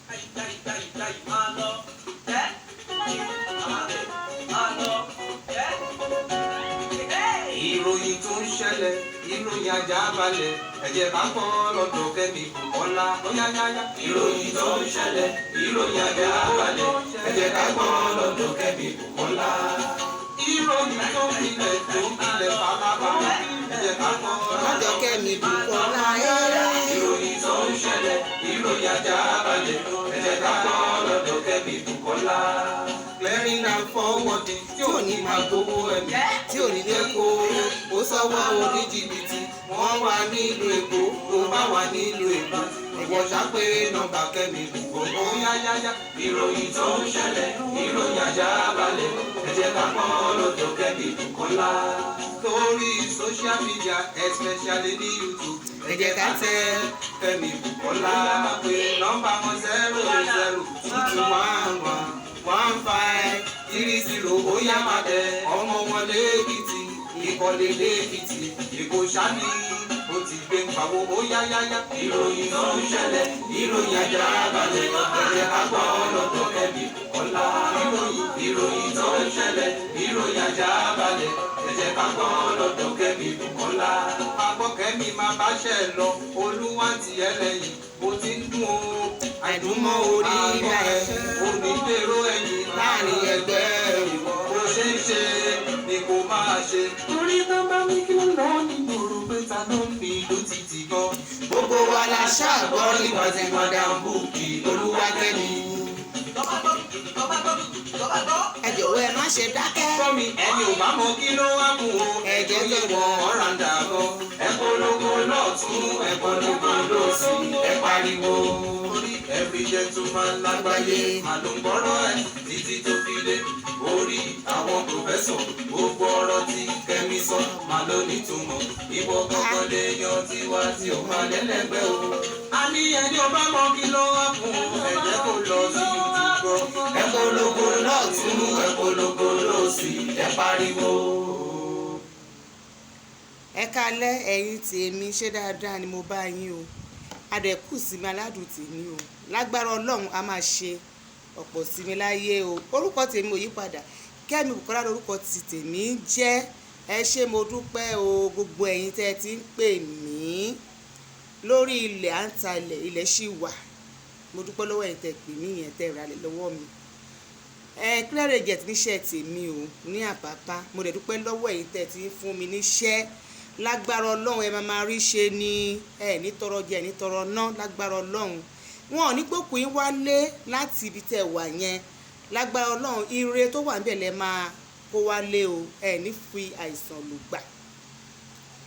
Jáì máa lọ jẹ́ àmàlẹ́ máa lọ jẹ́. Ìròyìn tó ń ṣẹlẹ̀, ìròyìn ajá balẹ̀, ẹ jẹ́ ká gbọ́ lọ́dọ̀ Kẹ́mi Bùkọ́lá, ó yá yá yá. Ìròyìn tó ń ṣẹlẹ̀, ìròyìn ajá balẹ̀, ẹ jẹ́ ká gbọ́ lọ́dọ̀ Kẹ́mi Bùkọ́lá. Ìròyìn tó ń pilẹ̀, tó ń pilẹ̀ fàlàfàlà, ẹ jẹ́ ká gbọ́ lọ́dọ̀ Kẹ́mi Bùkọ́lá ẹ́. Ìròyìn tó ń ṣẹlẹ̀, ìròyìn ajá balẹ̀, ẹ jẹ́ ká gbọ́ lọ́dọ̀ Kẹ́mi Bùkọ́lá. Clearing and forwarding tí ò ní máa gbowó ẹ̀mí, tí ò ní jẹ́ kó ó sọ́wọ́ oníjìbìtì. Wọ́n wà nílùú Èkó, tó bá wà nílùú Èkó, ìwọ ṣàpè nọ́mbà Kẹ́mi Bùkọ́lá, ó yá yá yá. Ìròyìn tó ń ṣẹlẹ̀, ìròyìn ajá balẹ̀, ẹ jẹ́ ká gbọ́ lọ́dọ̀ Kẹ́mi Bùkọ́lá. Lórí social media, especially ní YouTube, ẹ jẹ́ ká tẹ Kẹ́mi Bùkọ́lá. Pé nọ́mbà wọn 08022111530. Ó yá, máa tẹ ọmọ wọn lẹ́kìtì, ìkọlé lẹ́kìtì, Èkó sani ó ti gbé ń pawó, ó yá yá yá. Ìròyìn tó ń ṣẹlẹ̀, ìròyìn ajá balẹ̀, ẹ jẹ́ ká gbọ́ lọ́dọ̀ Kẹ́mi Bùkọ́lá. Ìròyìn tó ń ṣẹlẹ̀, ìròyìn ajá balẹ̀, ẹ jẹ́ ká gbọ́ lọ́dọ̀ Kẹ́mi Bùkọ́lá. Agbọ́kẹ́mi máa báṣẹ́ lọ, olúwa ti ẹlẹ́yìn bó ti ń dún o. Àìdùnmọ́ orí ibà ẹ̀. Onídèrò ẹ̀yìn láàrin ẹgbẹ́. Bó ṣe ń ṣe ni kò máa ṣe. Torí nọ́mbà mi kí ló lọ nínú òru pé ta ló ń fi ìlú títì gan. Gbogbo wa la ṣàgbọ́ nípa ti Madam Bukky Olúwakẹ́mi. Tọ́ba gbọ́, tọ́ba gbọ́, tọ́ba gbọ́. Ẹ jọ̀wọ́, ẹ má ṣe dákẹ́. Fọ́mi ẹni ò bá mọ kí ló wá mú o. Ẹ jẹ́ yé wọn ọ̀ràǹdà gan. Ẹ polongo lọ́tún, ẹ polongo lọ́sì, ẹ pariwo. Orí every gentleman lágbàáyé màá ló ń gbọ́rọ̀ ẹ títí tó fi dé orí àwọn professor. Gbogbo ọ̀rọ̀ tí Kẹ́mi sọ màá ló nítumọ̀. Ìwọ gbọ́ngàn lè yan tiwa tí ò máa lẹ́lẹ́gbẹ́ o. A ní ẹni ọba mọ kí ló wá fún o. Ẹ jẹ́ kó lọ sí YouTube gbọ́. Ẹ polongo lọ́tún, ẹ polongo lọ́sì, ẹ pariwo. Ẹ kálẹ́, ẹ̀yin tèmi. Ṣé dáadáa ni mo bá yín o? Adẹ̀kù sinmi aládùn tèmi o. Lágbára Ọlọ́run, a máa ṣe ọ̀pọ̀ sinmi láyé o. Orúkọ tèmi ò yípadà, Kẹ́mi Bùkọ́lá lórúkọ ti tèmi ń jẹ́. Ẹ ṣé, mo dúpẹ́ o. Gbogbo ẹ̀yin tẹ́ ẹ ti ń pè mí lórí ilẹ̀, à ń ta ilẹ̀, ilẹ̀ ṣì wà. Mo dúpẹ́ lọ́wọ́ ẹ̀yin tẹ́ ẹ pè mí yẹn, tẹ́ ẹ ralẹ̀ lọ́wọ́ mi. Ẹ clear agent níṣẹ́ tèmi o ní Àpápá. Mo dẹ̀ dúpẹ́ lọ́wọ́ ẹ̀yin tẹ́ ẹ ti ń fún mi níṣẹ́. Lágbára Ọlọ́run, ẹ máa máa rí ṣe ni. Ẹ ní tọrọ jẹ, ẹ ní tọrọ ná. Lágbára Ọlọ́run, wọn ò ní gbókùn yín wálé láti ibi tẹ́ wà yẹn. Lágbára Ọlọ́run, ire tó wà níbẹ̀ lẹ máa kó wálé o. Ẹ ní fi àìsàn lò gbà.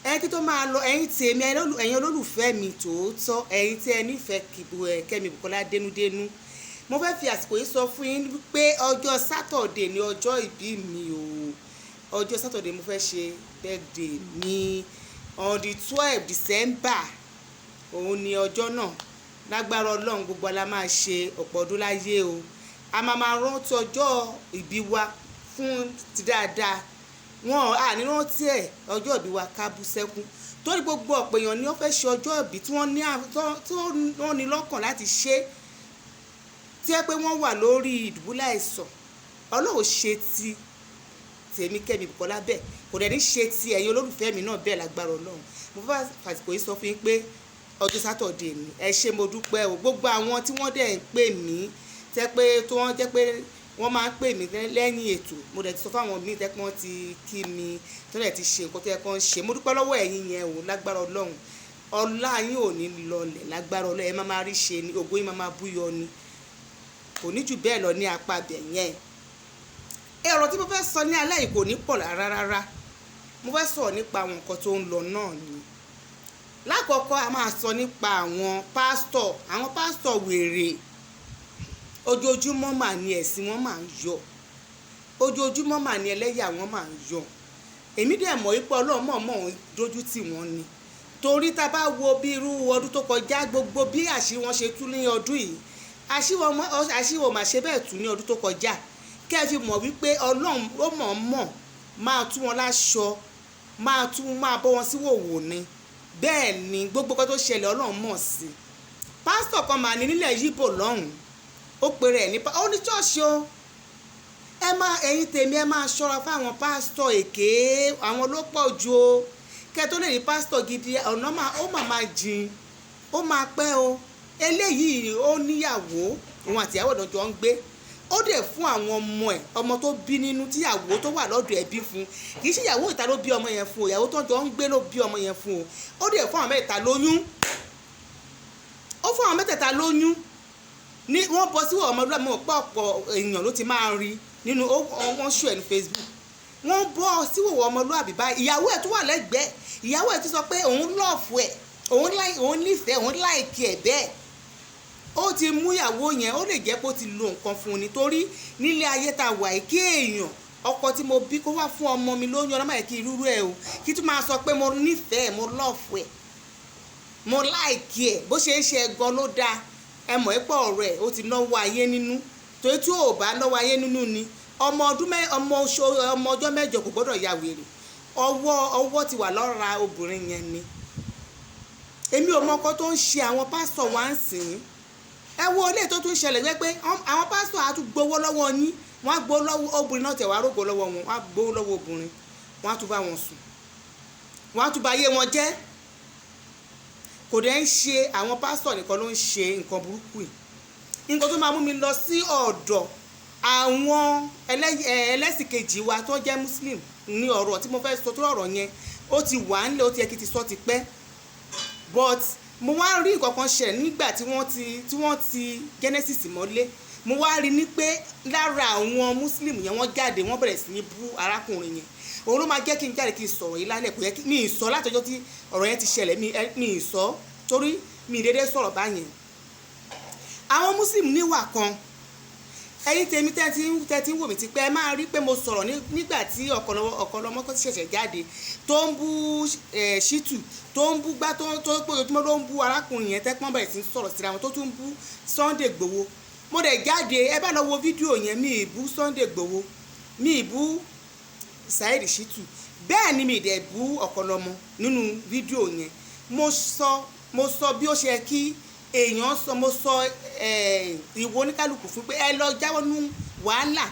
Ẹ kí tó máa lọ, ẹ̀yin tèmi, ẹ̀yin olólùfẹ́ mi tòótọ́, ẹ̀yin tí ẹ nífẹ̀ẹ́ Kẹ́mi Bùkọ́lá dénúdénú, mo fẹ́ fi àsìkò yìí sọ fún yín pé ọjọ́ Saturday ni ọjọ́ ìbí mi o. Ọjọ́ Saturday mo fẹ́ ṣe birthday mi, on the 12 December, òun ni ọjọ́ náà. Lágbára Ọlọ́run, gbogbo la máa ṣe ọ̀pọ̀ ọdún láyé o. A máa máa rántí ọjọ́ ìbí wa fún ti dáadáa. Wọn à ní rántí ẹ̀ ọjọ́ ìbí wa ká bú sẹ́kún, torí gbogbo ọ̀pọ̀ èèyàn ni wọ́n fẹ́ ṣe ọjọ́ ìbí tí wọ́n ní tí wọ́n ní lọ́kàn láti ṣe, tí ẹ pé wọ́n wà lórí ìdùbúlẹ̀ àìsàn. Ọlọ́run ṣe ti tèmi Kẹ́mi Bùkọ́lá bẹ́ẹ̀, kò dẹ̀ ní ṣe ti ẹ̀yin olólùfẹ́ mi náà bẹ́ẹ̀, lágbára Ọlọ́run. Mo fẹ́ fàsìkò yìí sọ fún yín pé ọjọ́ Saturday ni. Ẹ ṣé, mo dúpẹ́ o. Gbogbo àwọn tí wọ́n dẹ̀ ń pè mí, tẹ́ pé tí wọ́n jẹ́ pé wọ́n máa ń pè mí lẹ́yìn ètò, mo dẹ̀ ti sọ fáwọn míì tẹ́ pé wọ́n ti kí mi, tó dẹ̀ ti ṣe nǹkan tó yẹ kó ń ṣe. Mo dúpẹ́ lọ́wọ́ ẹ̀yin yẹn o. Lágbára Ọlọ́run, ọlá yín ò ní lọlẹ̀. Lágbára Ọlọ́run, ẹ máa máa rí ṣe ni, ògo yín máa máa búyọ ni. Kò ní jù bẹ́ẹ̀ lọ ní apá abẹ yẹn. Ọ̀rọ̀ tí mo fẹ́ sọ ní alẹ́ yìí kò ní pọ̀ rárá rárá. Mo fẹ́ sọ̀rọ̀ nípa àwọn nǹkan tó ń lọ náà ni. Lákọ̀ọ́kọ́, a máa sọ nípa àwọn pásítọ̀, àwọn pásítọ̀ wèrè. Ojoojúmọ́ mà ní ẹ̀sìn wọn máa ń yọ, ojoojúmọ́ mà ní ẹlẹ́yà wọn máa ń yọ. Èmi dẹ̀ mọ̀ wípé Ọlọ́run mọ̀ọ́mọ̀ ń dójú tì wọ́n ni, torí tá a bá wo bí irú ọdún tó kọjá, gbogbo bí àṣírí wọn ṣe tú ní ọdún yìí, àṣírí wọn mà ṣe bẹ́ẹ̀ tú ní ọdún tó kọjá. Kẹ́ ẹ fi mọ̀ wípé Ọlọ́run ó mọ̀ọ́mọ̀ máa tú wọn láṣọ, máa tú, máa bọ́ wọn sí wòwò ni. Bẹ́ẹ̀ ni gbogbo kan tó ṣẹlẹ̀, Ọlọ́run mọ̀ sí. Pásítọ̀ kan mà ní nílẹ̀ Yíbò lọ́hùn. Ó pèrè ẹ̀ nípa ó ní ṣọ́ọ̀ṣì o. Ẹ máa, ẹ̀yin tèmi, ẹ máa ṣọ́ra fáwọn pásítọ̀ èké, àwọn ló pọ̀ ju o. Kẹ́ tó lè rí pásítọ̀ gidi, ọ̀nà máa ó máa máa jìn, ó máa pẹ́ o. Eléyìí, ó níyàwó, òun àti ìyàwó ìdánjọ́ ń gbé. Ó dẹ̀ fún àwọn ọmọ ẹ̀, ọmọ tó bí nínú, tíyàwó tó wà lọ́dọ̀ ẹ̀ bí fún. Kì í ṣe ìyàwó ìta ló bí ọmọ yẹn fún o, ìyàwó tó jọ ń gbé ló bí ọmọ yẹn fún o. Ó dẹ̀ fún àwọn mẹ́ta lóyún, ó fún àwọn mẹ́tẹ̀ẹ̀ta lóyún ní wọ́n bọ́ sí ọmọlúwàbí. Mọ̀ pé ọ̀pọ̀ èèyàn ló ti máa rí nínú wọ́n ṣù ẹ̀ ní Facebook. Wọ́n bọ́ síwòwò ọmọlúwàbí báyìí. Ìyàwó ẹ̀ tó wà lẹ́gbẹ̀ẹ́, ìyàwó ẹ̀ tó sọ pé òun love ẹ̀, òun nífẹ̀ẹ́, òun like ẹ̀ bẹ́ẹ̀. Ó ti mú ìyàwó yẹn, ó lè jẹ́ pé ó ti lo nǹkan fún un, nítorí nílé ayé tá a wà yìí, kí èèyàn ọkọ tí mo bí kó wá fún ọmọ mi lóyún, ọlọ́mọ yẹn kí irú ẹ̀ o, kí tún máa sọ pé mo nífẹ̀ẹ́, mo love ẹ̀, mo like ẹ̀, bó ṣe ń ṣe gan ló dáa. Ẹ mọ̀ ẹ́ pọ̀, ọ̀rọ̀ ẹ̀ ó ti náwó ayé nínú, torí tí ò bá náwó ayé nínú ni, ọmọ ọdún mẹ́ ọmọ oṣù, ọmọ ọjọ́ 8 kò gbọ́dọ̀ ya wèrè. Ọwọ́ ti wà lọ́ra obìnrin yẹn ni. Èmi ò mọ ọkọ tó ń ṣe àwọn pásítọ̀ wá ń sìn. Ẹ wo ilé tó tún ṣẹlẹ̀ jẹ́ pé àwọn pásítọ̀ á tún gbowó lọ́wọ́ yín. Wọ́n á gbowó lọ́wọ́ obìnrin náà, tẹ̀ wá rógbó lọ́wọ́ wọn. Wọ́n á gbowó lọ́wọ́ obìnrin, wọ́n á tún bá wọn sùn, wọ́n á tún bà ayé wọn jẹ́. Kò dẹ̀ ń ṣe àwọn pásítọ̀ nìkan ló ń ṣe nǹkan burúkú yìí. Nǹkan tó máa mú mi lọ sí ọ̀dọ̀ àwọn ẹlẹ́sìn kejì wa tó jẹ́ Muslim ní ọ̀rọ̀ tí mo fẹ́ sọ, tó ọ̀rọ̀ yẹn ó ti wà ńlẹ̀, ó ti yẹ kí n ti sọ ti pẹ́, but mo wá rí nǹkan kan ṣẹlẹ̀ nígbà tí wọ́n ti Genesis mọ́lé. Mo wá rí ní pé lára àwọn Muslim yẹn, wọ́n jáde, wọ́n bẹ̀rẹ̀ sí ní bú arákùnrin yẹn. Òun ló máa jẹ́ kí n jáde kí n sọ̀rọ̀ yìí lálẹ́. Kò yẹ kí mi ì sọ látọjọ́ tí ọ̀rọ̀ yẹn ti ṣẹlẹ̀, mi ì sọ, torí mi ì dédé sọ̀rọ̀ báyẹn. Àwọn Muslim níwà kan. Ẹ̀yin tèmi tẹ́tí ń wò mí ti pẹ́, ẹ máa rí pé mo sọ̀rọ̀ nígbà tí Ọ̀kanlọ́mọ tó ṣẹ̀ṣẹ̀ jáde, tó ń bú Ṣítù, tó ń bú gbá, tó pé ojúmọ́ ló ń bú arákùnrin yẹn, tẹ́pọ́n bẹ̀rẹ̀ sí ń sọ̀rọ̀ síra wọn, tó tún ń bú Sunday Igboho. Mo dẹ̀ jáde, ẹ bá lọ wo fídíò yẹn. Mi ì bú Sunday Igboho, mi ì bú Saheed Shittu, bẹ́ẹ̀ ni mi ì dẹ̀ bú Ọ̀kanlọ́mọ nínú fídíò yẹn. Mo sọ bí ó ṣe yẹ kí èèyàn sọ. Mo sọ ìwọ oníkálukú fún pé ẹ lọ jáwọ́ nú wàhálà,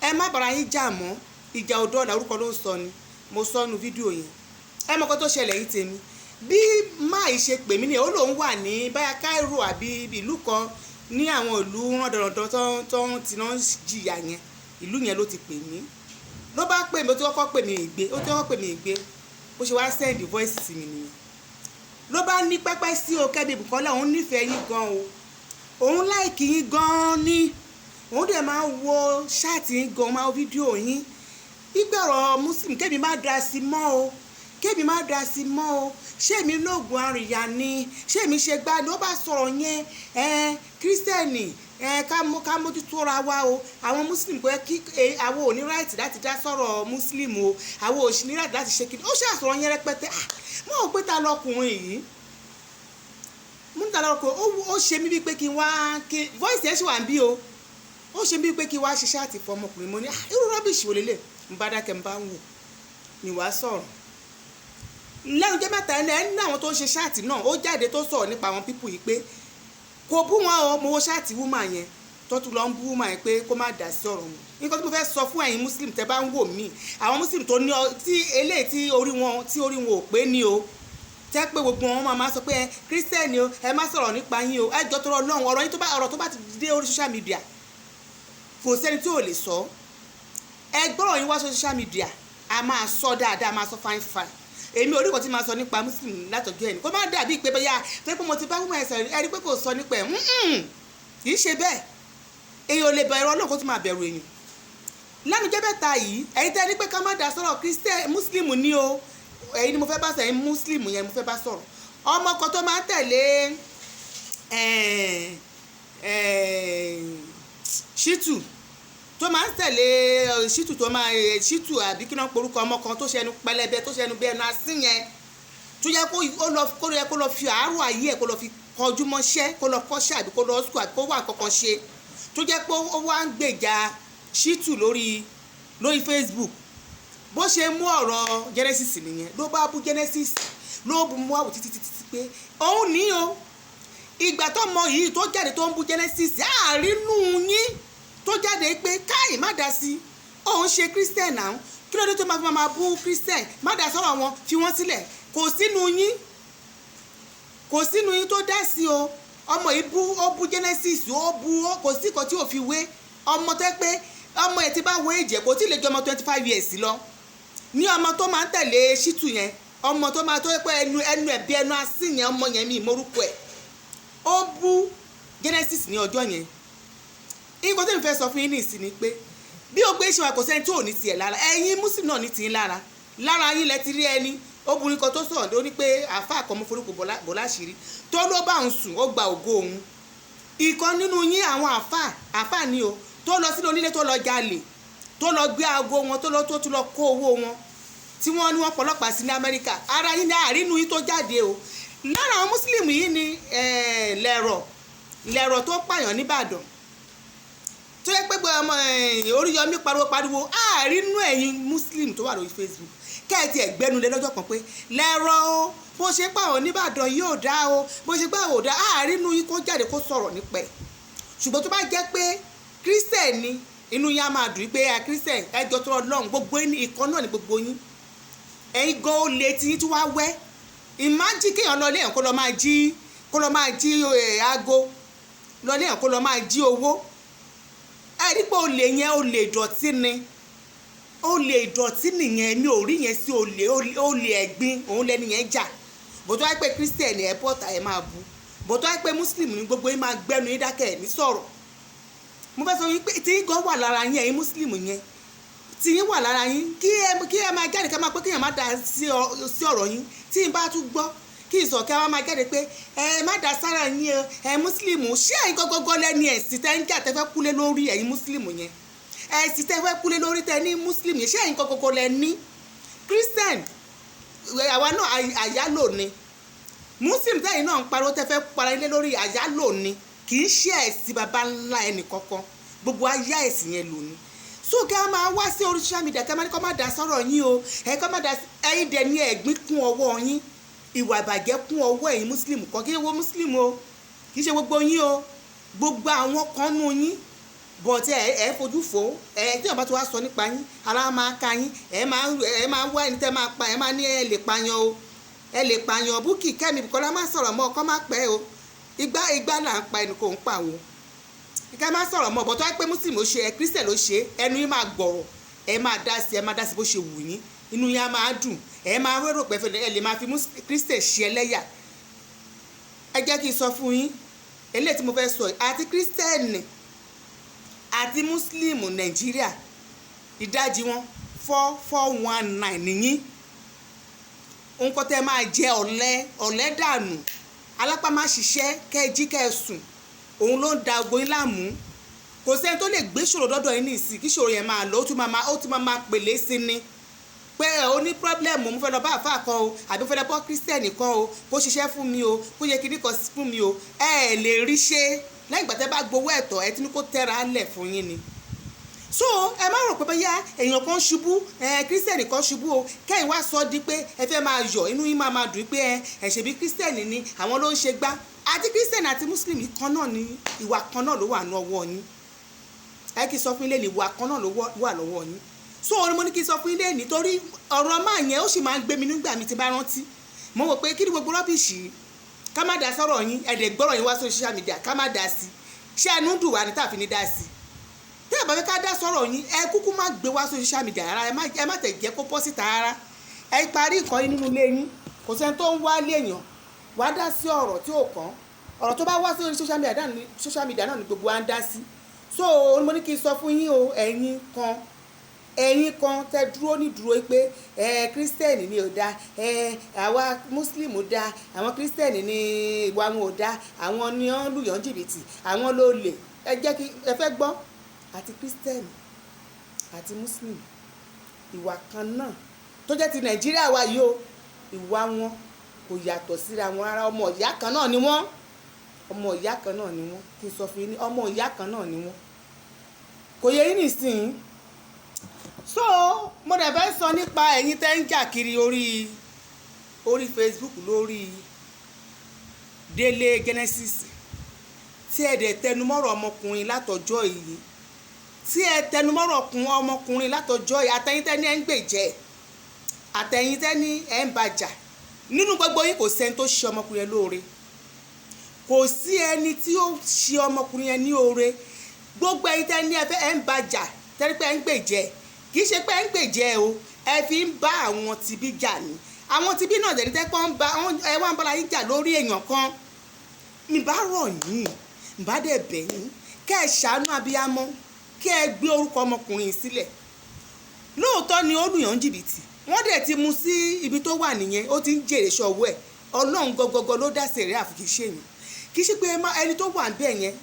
ẹ má bára yín jà mọ́. Ìjà òdò ọ̀la orúkọ ló ń sọ ni mo sọ nu fídíò yẹn. Ẹ mọ̀ kó tó ṣẹlẹ̀ yìí, tèmi, bí máì ṣe pè mí ni, ó lóun wà ní báyà Cairo àbí ìlú kan ní àwọn ìlú rándanrandan tó ń ti náà jìyà yẹn. Ìlú yẹn ló ti pè mí. Ló bá pè mí, ó ti kọ́kọ́ pè mí, ìgbé, ó ti kọ́kọ́ pè mí, ìgbé. Bó ṣe wá send voice sí mi nìyẹn. Ló bá ní pẹ́pẹ́ sí o, Kẹ́mi Bùkọ́lá, òun nífẹ̀ẹ́ yín gan o, òun like yín gan ni, òun dẹ̀ máa ń wo chat yín gan, máa wo fídíò yín. Ìgbọ̀rọ̀ Muslim, kẹ́mi má da sí mọ́ o, kẹ́mi má da sí mọ́ o. Ṣé mi lóògùn àrìyá ni? Ṣé mi ṣe gbá ni? Ó bá sọ̀rọ̀ yẹn, ẹ Christian, ẹ ká mójútó ra wa o. Àwọn Muslim, kò yẹ kí àwọn ò ní right láti dá sọ̀rọ̀ Muslim o, àwọn ò ní right láti ṣe kí. Ó ṣàṣọ̀rọ̀ yẹn rẹpẹtẹ. Ah, mo rò pé ta lọkùnrin yìí, mo ní ta lọkùnrin. Ó ṣe mí bíi pé kí n wá kí voice yẹn ṣì wà ń bí o. Ó ṣe mí bíi pé kí n wá ṣiṣẹ́ àti fọ ọmọkùnrin. Mo ní, "Ah, irú rubbish wo lélẹ̀?" N bá dákẹ́, n bá ń wò ní wàá sọ̀rọ̀ lẹ́nu jẹ́ mẹ́ta. Ẹni ẹni àwọn tó ń ṣe chat náà, ó jáde tó sọ̀rọ̀ nípa àwọn people yìí pé kò bú wọn o. Mo wo chat woman yẹn tó tún lọ ń bú woman yẹn pé kó má dá sí ọ̀rọ̀ wọn. Nǹkan tí mo fẹ́ sọ fún ẹ̀yin Muslim tẹ́ bá ń wò mí, àwọn Muslim tó ní ọ tí eléyìí tí orí wọn ò pé ní o, tẹ́ pé gbogbo wọn máa sọ pé ẹ Christian o, ẹ má sọ̀rọ̀ nípa yín o. Ẹ jọ tó rọ lọ́hùn, ọ̀rọ̀ yín tó bá ọ̀rọ̀ tó bá ti dé orí social media, kò sẹ́ni tí ò lè sọ. Ẹ gbọ́rọ̀ yín wá sí social media, a máa sọ dáadáa, a máa sọ fine fine. Èmi orí kan tí máa sọ nípa Muslim látọjọ́ ẹni kó má dàbí pé bóyá tó pé mo ti bá woman ẹ̀ sọ̀rọ̀, ẹ rí pé kò sọ nípa ẹ̀. Kì í ṣe bẹ́ẹ̀. Èèyàn ò lè bẹ̀rù Ọlọ́run kó tún máa bẹ̀rù èèyàn. Lẹ́nu jẹ́ mẹ́ta yìí, ẹ̀yin tẹ́ ní pé ká má dá sọ̀rọ̀ Christian Muslim ní o, ẹ̀yin ni mo fẹ́ bá sọ̀rọ̀. Ẹ̀yin Muslim yẹn mo fẹ́ bá sọ̀rọ̀. Ọmọ kan tó máa ń tẹ̀lé Ṣítù, tó máa ń tẹ̀lé Ṣítù, tó máa Ṣítù àbí kí náà porúkọ ọmọ kan tó ṣẹnu pẹlẹbẹ, tó ṣẹnu bí ẹnu asín yẹn, tó yẹ kó ó lọ kó yẹ kó lọ fi àárọ̀ ayé ẹ̀ kó lọ fi kọjú mọ́ṣẹ́, kó lọ kọ́ṣẹ́ àbí kó lọ school àbí kó wà kankan ṣe, tó jẹ́ pé ó wá ń gbèjà Ṣítù lórí Facebook. Bó ṣe mú ọ̀rọ̀ Genesis nìyẹn, ló bá bú Genesis, ló bú mú àwò títí títí pé òun ní o. Ìgbà tó mọ yìí tó jáde tó ń bú Genesis, àárínú yín tó jáde pé káì má dá sí, òun ṣe Christian náà, kí ló dé tó máa fi máa bú Christian? Má dá sọ̀rọ̀ wọn, fi wọ́n sílẹ̀. Kò sínú yín, kò sínú yín tó dá sí o. Ọmọ yìí bú, ó bú Genesis, ó bú ó, kò sí nǹkan tí ò fi wé ọmọ tẹ́ pé ọmọ ẹ̀ ti bá wo èjẹ̀, kò tí ì lè ju ọmọ 25 years lọ ní. Ọmọ tó máa ń tẹ̀lé Ṣítù yẹn, ọmọ tó máa tó yẹ pé ẹnu ẹ̀ bí ẹnu asín yẹn, ọmọ yẹn mi ìmọ̀rúkọ ẹ̀, ó bú Genesis ní ọjọ́ yẹn. Nǹkan tó ń fẹ́ sọ fún yín ní ìsìn ni pé bí o gbé ṣe wà, kò sẹ́ni tí ò ní tiẹ̀ lára. Ẹ̀yin Muslim náà ní tiyín lára. Lára yín lẹ ti rí ẹni obìnrin kan tó sọ̀rọ̀ tó ní pé àáfàá kan mú forúkọ bò láṣìírí tó ló bá òun sùn, ó gba ògo òun. Ìkan nínú yín, àwọn àáfàá ni o, tó lọ sínú onílé, tó lọ jalè, tó lọ gbé aago wọn, tó lọ tó tún lọ kó owó wọn, tí wọ́n ní wọ́n pọlọ́pàá sí ní Amẹ́ríkà. Ara yín ní àrínú yín tó jáde o. Lára àwọn Muslim yìí ni lẹ̀rọ̀ lẹ̀rọ̀ tó pààyàn nìbàdàn, tó yẹ pé ọmọ Oríyọmí pariwo pariwo. Àárínú ẹ̀yin Muslim tó wà lórí Facebook kẹ́ẹ̀tì ẹ̀gbẹ́nu lé lọ́jọ́ kan pé lẹ́rọ̀ o, bó ṣe pààyàn nìbàdàn yóò dá o, bó ṣe pààyàn ò dá. Àárínú yín kó jáde kó sọ̀rọ̀ nípa ẹ̀. Ṣùgbọ́n tó bá jẹ́ pé Christian ni, inú yín á máa dùn pé ẹ Christian, ẹjọ́ tó Ọlọ́run, gbogbo yín ìkan náà ni gbogbo yín. Ẹ̀yin gan ó lè tí yín tí wàá wẹ́. Ìmájì kéèyàn lọ léèyàn kó lọ máa jí, kó lọ máa jí aago lọ léèyàn, kó lọ máa jí owó. Ẹ rí pé olè yẹn, olè ìdọ̀tí ni, olè ìdọ̀tí nìyẹn. Mi ò rí yẹn sí olè, olè ẹ̀gbin òun lẹni yẹn jà. Bó tó wáyé pé Christian ẹ̀ bọ́ta ẹ̀ máa bu, bó tó wáyé pé Muslim ní, gbogbo yín máa gbẹ́nu yín dákẹ́, ẹ̀ ní sọ̀rọ̀. Mo fẹ́ sọ yín pé tí yín gan wà lára yín, ẹ̀yin Muslim yẹn, tí yín wà lára yín, kí ẹ máa jáde ká máa pé kéèyàn má dá sí ọ̀rọ̀ yín. Tí yín bá tún gbọ́ kí n sọ kí ẹ máa jáde pé ẹ má dá sára yín o, ẹ Muslim. Ṣé ẹ̀yin gọ́gọ́gọ́ lẹ́ni ẹ̀sìn tẹ́ ń jà, tẹ́ fẹ́ kúlé lórí? Ẹ̀yin Muslim yẹn, ẹ̀sìn tẹ́ fẹ́ kúlé lórí, tẹ́ ní Muslim yẹn, ṣé ẹ̀yin gọ́gọ́gọ́ lẹ́ni? Christian àwa náà àyálò ni. Muslim tẹ́yìn náà ń pariwo tẹ́ fẹ́ para ilé lórí, àyálò ni, kì í ṣe ẹ̀sìn baba ńlá ẹnì kankan. Gbogbo ayá ẹ̀sìn yẹn lò ní. So kí a máa wá sí orí social media kí a máa ní kó má dá sọ́rọ̀ yín o, ẹ kó má dá. Ẹ̀yin dẹ̀ ní ẹ̀gbin kún ọwọ́ yín, ìwà ìbàjẹ́ kún ọwọ́ ẹ̀yin Muslim kan. Kí ṣe gbogbo Muslim o, kì í ṣe gbogbo yín o, gbogbo àwọn kan nù yín, but ẹ fojú fò ẹ. Tí wọn bá ti wá sọ nípa yín, ara máa ka yín, ẹ máa wá ẹni tẹ́ máa pa. Ẹ máa ní ẹ lè pààyàn o, ẹ lè pààyàn. Búkì Kẹ́mi Bùkọ́lá, má sọ̀rọ̀ mọ́, ọkọ má pẹ́ o. Igbá igbá là ń pa, ẹnu kò ń pa o. Ká má sọ̀rọ̀ mọ́ bọ́tọ́ pé Muslim ló ṣe ẹ, Christian ló ṣe, ẹnu yín máa gbọ̀rọ̀, ẹ máa dá sí, ẹ máa dá sí bó ṣe wù yín, inú yín á máa dùn, ẹ máa rérò pé ẹ lè máa fi Christian ṣe ẹlẹ́yà. Ẹ jẹ́ kí n sọ fún yín eléyìí tí mo fẹ́ sọ yìí: àti Christian àti Muslim Nàìjíríà, ìdajì wọn 4419 nìyí. Nǹkan tẹ́ máa jẹ, ọ̀lẹ, ọ̀lẹ dànù, alápá má ṣiṣẹ́, kẹ́ ẹ jí kẹ́ ẹ sùn, òun ló ń da ogun yín láàmú. Kò sẹ́ni tó lè gbé ṣòro dọ́dọ̀ yín ní ìsìn kí ṣòro yẹn máa lọ. Ó tún máa pèlé sí ni pé ó ní problem, mo fẹ́ lọ bá àfáà kan o, àbí mo fẹ́ lọ bọ́ Christian kan o, kó ṣiṣẹ́ fún mi o, kó yẹ kíní kan fún mi o. Ẹ ẹ̀ lè rí ṣe lẹ́yìn ìgbà tẹ́ bá gbowó ẹ̀tọ́ ẹ tí ní kó tẹ́ra lẹ̀ fún yín ni. So ẹ má rò pé bóyá èèyàn kan ṣubú, ẹ Christian kan ṣubú o, kẹ́yìn wá sọ di pé ẹ fẹ́ máa yọ̀, inú yín máa máa dùn pé ẹ ṣèbí Christian ni, àwọn ló ń ṣe gbá. Àti Christian àti Muslim kan náà ni, ìwà kan náà ló wà ní ọwọ́ yín. Ẹ kì í sọ fún ilé ní ìwà kan náà ló wà lọ́wọ́ yín. So mo ní kí n sọ fún ilé nítorí ọ̀rọ̀ máa yẹn, ó sì máa ń gbé mi nígbà mi ti bá rántí. Mo wò pé kí ni gbogbo rubbish, ká má dá sọ̀rọ̀ yín, ẹ̀dẹ̀ gbọ́rọ̀ yín wá sórí social media, ká má dá sí. Ṣé ẹnu ń dùn wá ní tàfi ní dá sí? Tẹ́ ẹ bá fẹ́ ká dá sọ̀rọ̀ yín, ẹ kúkú má gbé wá sórí social media rárá. Ẹ má tẹ̀ jẹ́ kó pọ́ síta rárá. Ẹ parí nǹkan yín nínú ilé yín. Kò sẹ́ni tó ń wá léèyàn wá dá sí ọ̀rọ̀ tí ò kàn. Ọ̀rọ̀ tó bá wá sórí social media náà ní social media náà ní gbogbo wa ń dá sí. So mo ní kí n sọ fún yín o, ẹ̀yin kan tẹ́ dúró ní dúró pé ẹ Christian ni ò dáa, ẹ àwa Muslim dáa, àwọn Christian ni ìwà wọn ò dáa, àwọn ni wọ́n lùyàn jìbìtì, àwọn ló lè. Ẹ jẹ́ kí ẹ fẹ́ gbọ́, àti Christian àti Muslim, ìwà kan náà tó jẹ́ ti Nàìjíríà wa yìí o, ìwà wọn kò yàtọ̀ síra wọn rárá. Ọmọ ìyá kan náà ni wọ́n, ọmọ ìyá kan náà ni wọ́n. Kí n sọ fún yín ní ọmọ ìyá kan náà ni wọ́n. Kò yẹ yín nìsín. So mo dẹ̀ fẹ́ sọ nípa ẹ̀yin tẹ́ ń jà kiri orí Facebook lórí Délé Genesis, tí ẹ dẹ̀ tẹnumọ́rọ̀ ọmọkùnrin látọjọ́ yìí, tí ẹ tẹnumọ́rọ̀ ọmọkùnrin látọjọ́ yìí, àtẹ̀yin tẹ́ ní ẹ ń gbèjẹ́, àtẹ̀yin tẹ́ ní ẹ ń bàjà, nínú gbogbo yín kò sẹ́ni tó ṣe ọmọkùnrin yẹn lóore. Kò sí ẹni tí ó ṣe ọmọkùnrin yẹn ní oore. Gbogbo ẹ̀yin tẹ́ ní ẹ fẹ́ ẹ ń bàjà, tẹ́rí pé ẹ ń gbèjẹ́, kì í ṣe pé ẹ ń gbèjẹ́ o, ẹ fi ń bá àwọn tibí jà ní. Àwọn tibí náà jẹ́ ní tẹ́ pé ẹ wá ń bára yín jà lórí èèyàn kan. Mi bá rọ̀ yín, mi bá dẹ̀ bẹ̀ yín, kẹ́ ẹ ṣàánú abiyamọ, kẹ́ ẹ gbé orúkọ ọmọkùnrin yìí sílẹ̀. Lóòótọ́ ni ó lùyàn jìbìtì, wọ́n dẹ̀ ti mú sí ibi tó wà nìyẹn, ó ti ń jèrè ṣọwọ́ ẹ̀. Ọlọ́run gọgọgọ ló dá sẹ̀rí àfi kì í ṣèyàn. Kì í ṣe pé ẹni tó wà níbẹ̀ yẹn,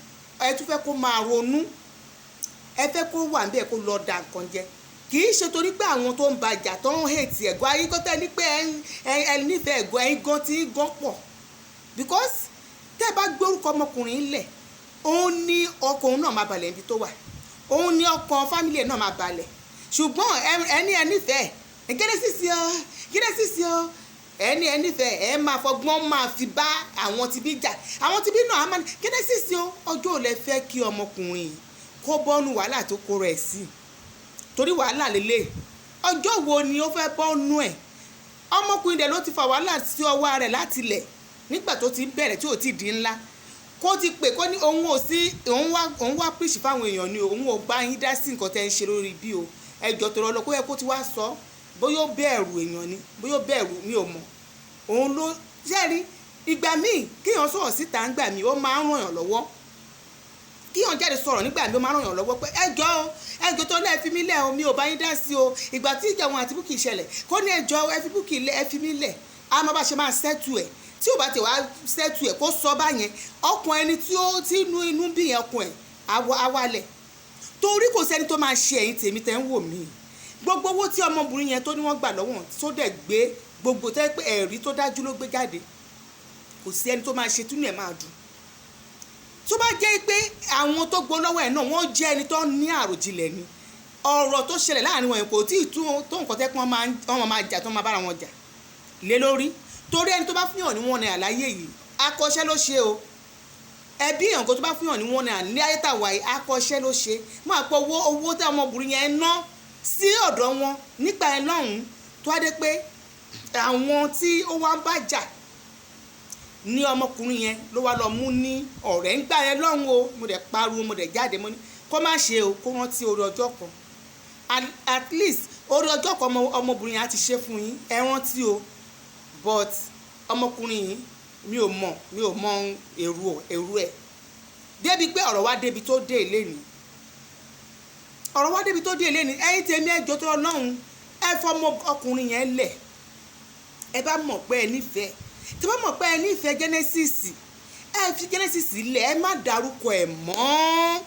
ẹ tún fẹ́ kó máa ronú, ẹ fẹ́ kó wà níbẹ̀ kó lọ da nǹkan jẹ. Kì í ṣe torí pé àwọn tó ń bàjà tó ń hètì ẹ̀gọ́ ayé kó tẹ́ ní pé ẹ nífẹ̀ẹ́ ẹ̀gọ́ ẹ̀yin gan ti ń gan pọ̀, because tẹ́ ẹ bá gbé orúkọ ọmọkùnrin lẹ̀, òun ní ọkàn òun náà máa balẹ̀ níbi tó wà, òun ní ọkàn family ẹ̀ náà máa balẹ̀. Ṣùgbọ́n ẹni ẹ nífẹ̀ẹ́ Genesis o, Genesis o, ẹni ẹ nífẹ̀ẹ́, ẹ máa fọgbọ́n máa fi bá àwọn tibí jà. Àwọn tibí náà á máa ní Genesis o. Ọjọ́ ò lẹ fẹ́ kí ọmọkùnrin kó bọ́nu wàhálà tó kó rẹ̀ sí, torí wàhálà lélẹ̀. Ọjọ́ wo ni ó fẹ́ bọ́nu ẹ̀? Ọmọkùnrin dẹ̀ ló ti fa wàhálà sí ọwọ́ rẹ̀ láti lẹ̀ nígbà tó ti bẹ̀rẹ̀ tí ò ti di ńlá, kó ti pè kó ní òun ò sí, òun wá píríṣì fáwọn èèyàn ni, òun ò bá yín dá sí nǹkan tẹ́ ń ṣe lórí bí o. Ẹjọ́ tó lọ kó yẹ kó ti wá sọ, bóyá ó bẹ̀rù èèyàn ni, bóyá ó bẹ̀rù, mi ò mọ̀. Òun ló ṣẹ́rí. Ìgbà míì kíyàn sọ̀rọ̀ síta ńgbà míì, ó máa ń ràn yàn lọ́wọ́. Kíyàn jáde sọ̀rọ̀ nígbà míì, ó máa ń ràn yàn lọ́wọ́ pé ẹjọ́ o, ẹjọ́ tó lẹ́ẹ̀ fi mí lẹ̀ o, mi ò bá yín dá sí o. Ìgbà tí ìjà wọn àti Bukky ṣẹlẹ̀, kó ní ẹjọ́ ẹ fi Bukky lẹ̀, ẹ fi mí lẹ̀, a máa bá ṣe máa settle ẹ̀. Tí ò bá ti wá settle ẹ̀, kó sọ báyẹn, ọkàn ẹni tí ó ti inú inú bí yẹn, ọkàn ẹ̀ awalẹ̀, torí kò sẹ́ni tó máa ṣe. Ẹ̀yin tèmi tẹ́ ń wò mí, gbogbo owó tí ọmọbìnrin yẹn tó ní wọ́n gbà lọ́wọ́, tó dẹ̀ gbé gbogbo tẹ́ pé ẹ̀rí tó dájú ló gbé jáde, kò sí ẹni tó máa ṣe túnú ẹ̀ máa dùn. Tó bá jẹ́ pé àwọn tó gbó lọ́wọ́ ẹ̀ náà, wọ́n jẹ́ ẹni tó ní àròjinlẹ̀ ni, ọ̀rọ̀ tó ṣẹlẹ̀ láàrin wọn kò tí ì tó nǹkan tẹ́ pé wọ́n máa jà, tó máa bára wọn jà lé lórí. Torí ẹni tó bá fihàn ní wọn ní àlàyé yìí, akọ́ṣẹ́ ló ṣe o. Ẹbí èèyàn kan tó bá fihàn ní wọn ní ayé tàwa yìí, akọ́ṣẹ́ ló ṣe. Máa pọ̀ owó tí ọmọbìnrin yẹn ná sí ọ̀dọ̀ wọn nígbà yẹn lọ́hùn-ún, tó wá dé pé àwọn tí ó wá ń bá jà ní ọmọkùnrin yẹn ló wá lọ mú ní ọ̀rẹ́ ńgbà yẹn lọ́hùn o. Mo dẹ̀ pariwo, mo dẹ̀ jáde, mo ní kó má ṣe o, kó rántí orí ọjọ́ kan, at least orí ọjọ́ kan ọmọbìnrin yẹn á ti ṣe fún yín, ẹ rántí o. But ọmọkùnrin yìí, mi ò mọ̀ èrò ẹ̀ débi pé ọ̀rọ̀ wá débi tó dé eléyìí, ọ̀rọ̀ wá débi tó dé eléyìí. Ẹ̀yin tèmi, ẹjọ́ tó Ọlọ́run, ẹ fọmọ ọkùnrin yẹn lẹ̀. Ẹ bá mọ̀ pé ẹ nífẹ̀ẹ́, tí bá mọ̀ pé ẹ nífẹ̀ẹ́ Genesis, ẹ fi Genesis lẹ̀, ẹ má dárúkọ ẹ̀ mọ́,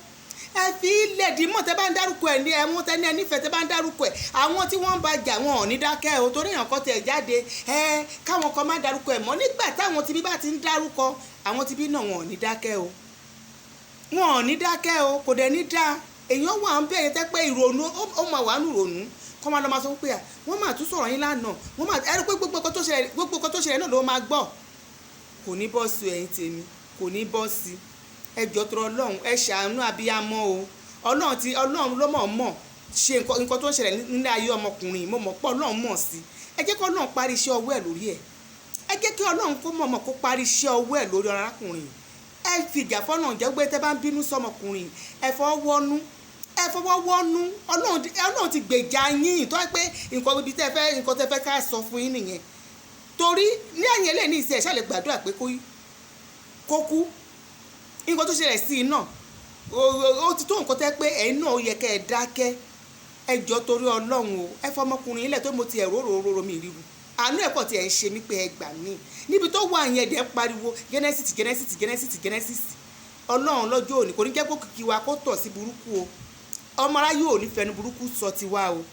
ẹ fi ilẹ̀ dìímọ̀. Tẹ́ bá ń dárúkọ ẹ̀ ní ẹ̀wọ̀n, tẹ́ ní ẹ nífẹ̀ẹ́, tẹ́ bá ń dárúkọ ẹ̀, àwọn tí wọ́n ń bá jà, wọn ò ní dákẹ́ o. Torí èèyàn kan tẹ̀ jáde, ẹ káwọn kan má dárúkọ ẹ̀ mọ́. Nígbà táwọn tibí bá ti ń dárúkọ, àwọn tibí náà, wọn ò ní dákẹ́ o, wọn ò ní dákẹ́ o. Kò dẹ̀ ní dáa. Èèyàn wà ń bẹ̀rẹ̀ tẹ́ pé ìrònú ó máa wà nù rònú, kọ́ máa lọ máa sọ pé à wọ́n máa tún sọ̀rọ̀ yín lánàá, wọ́n máa ẹ̀rọ pé gbogbo nǹkan tó ṣẹlẹ̀ náà ló máa gbọ́. Kò ní bọ́ sí. Ẹ̀yin tèmi, kò ní bọ́ sí. Ẹ jọ̀ọ́ tó Ọlọ́run, ẹ ṣàánú abiyamọ o. Ọlọ́run ti Ọlọ́run ló mọ̀ mọ̀ ṣe nǹkan tó ń ṣẹlẹ̀ nílé ayé ọmọkùnrin. Mo mọ̀ pé Ọlọ́run mọ̀ sí. Ẹ jẹ́ kí Ọlọ́run parí iṣẹ́ ọwọ́ ẹ̀ lórí ẹ̀. Ẹ jẹ́ kí Ọlọ́run kó mọ̀ mọ̀ kó parí iṣẹ́ ọwọ́ ẹ̀ lórí arákùnrin. Ẹ fìjà fọ́nà jẹ́ pé tẹ́ bá ń bínú sọmọkùnrin, ẹ fọwọ́ wọ́nú, ẹ fọwọ́ wọ́nú. Ọlọ́run ti gbèjà yín tó yẹ pé nǹkan ibi tẹ́ fẹ́, nǹkan tẹ́ fẹ́ ká sọ fún yín nìyẹn. Torí ní ẹ̀yìn eléyìí ní ìsìn, ẹ̀ ṣàlẹ̀ gbàdúrà pé kó kú. Nǹkan tó ṣẹlẹ̀ sí i náà, ó ti tó nǹkan tẹ́ pé ẹ̀yin náà ó yẹ kẹ́ ẹ dákẹ́. Ẹ jọ torí Ọlọ́run o, ẹ fọmọkùnrin ilẹ̀ tó mo ti ẹ̀rọ rò mi ìríru àánú ẹ̀kọ́ tí ẹ̀ ń ṣe mí pé ẹ gbà mí níbi tó wà yẹn. Dẹ̀ pariwo Genesis, Genesis, Genesis, Genesis. Ọlọ́run lọ́jọ́ òní kò ní jẹ́ kó kìkì wa kó tọ̀ sí burúkú o. Ọmọ aráyé ò ní fẹnu burúkú sọ tiwa o.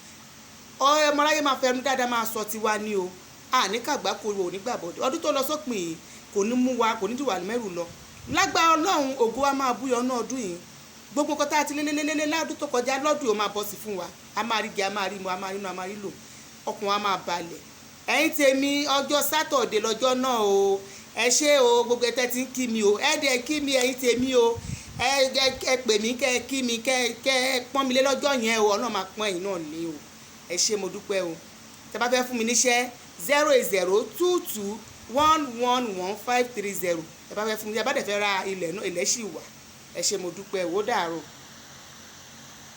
Ọmọ aráyé máa fẹnu dáadáa máa sọ tiwa ní o. Àní kàgbákò ò ní gbàbọ̀dọ̀. Ọdún tó lọ sópin yìí, kò ní mú wa, kò ní dìwà mẹ́rù lọ. Lágbára Ọlọ́run, ògo wa máa búyọ ní ọdún yìí. Gbogbo nǹkan tá a ti lélélélé ládùn tó kọjá lọ́dún yìí, ó máa bọ́ sí fún wa. A máa rí jẹ, a máa rí mu, a máa rí nu, a máa rí lò, ọkàn wa máa balẹ̀. Ẹ̀yin tèmi, ọjọ́ Saturday lọ́jọ́ náà o. Ẹ ṣé o, gbogbo ẹ tẹ́ ti ń kí mi o. Ẹ dẹ̀ kí mi, ẹ̀yin tèmi o. Ẹ pè mí, kẹ́ ẹ kí mi, kẹ́ ẹ pọ́n mi lé lọ́jọ́ yẹn o. Ọlọ́run máa pọ́n ẹ̀yin náà lé o. Ẹ ṣé, mo dúpẹ́ o. Tẹ́ bá fẹ́ fún mi níṣẹ́, 08022111530. Ẹ bá fẹ́ fún mi, ẹ bá dẹ̀ fẹ́ ra ilẹ̀ náà, ilẹ̀ sì wà. Ẹ ṣé, mo dúpẹ́ o. Ó dàárọ̀.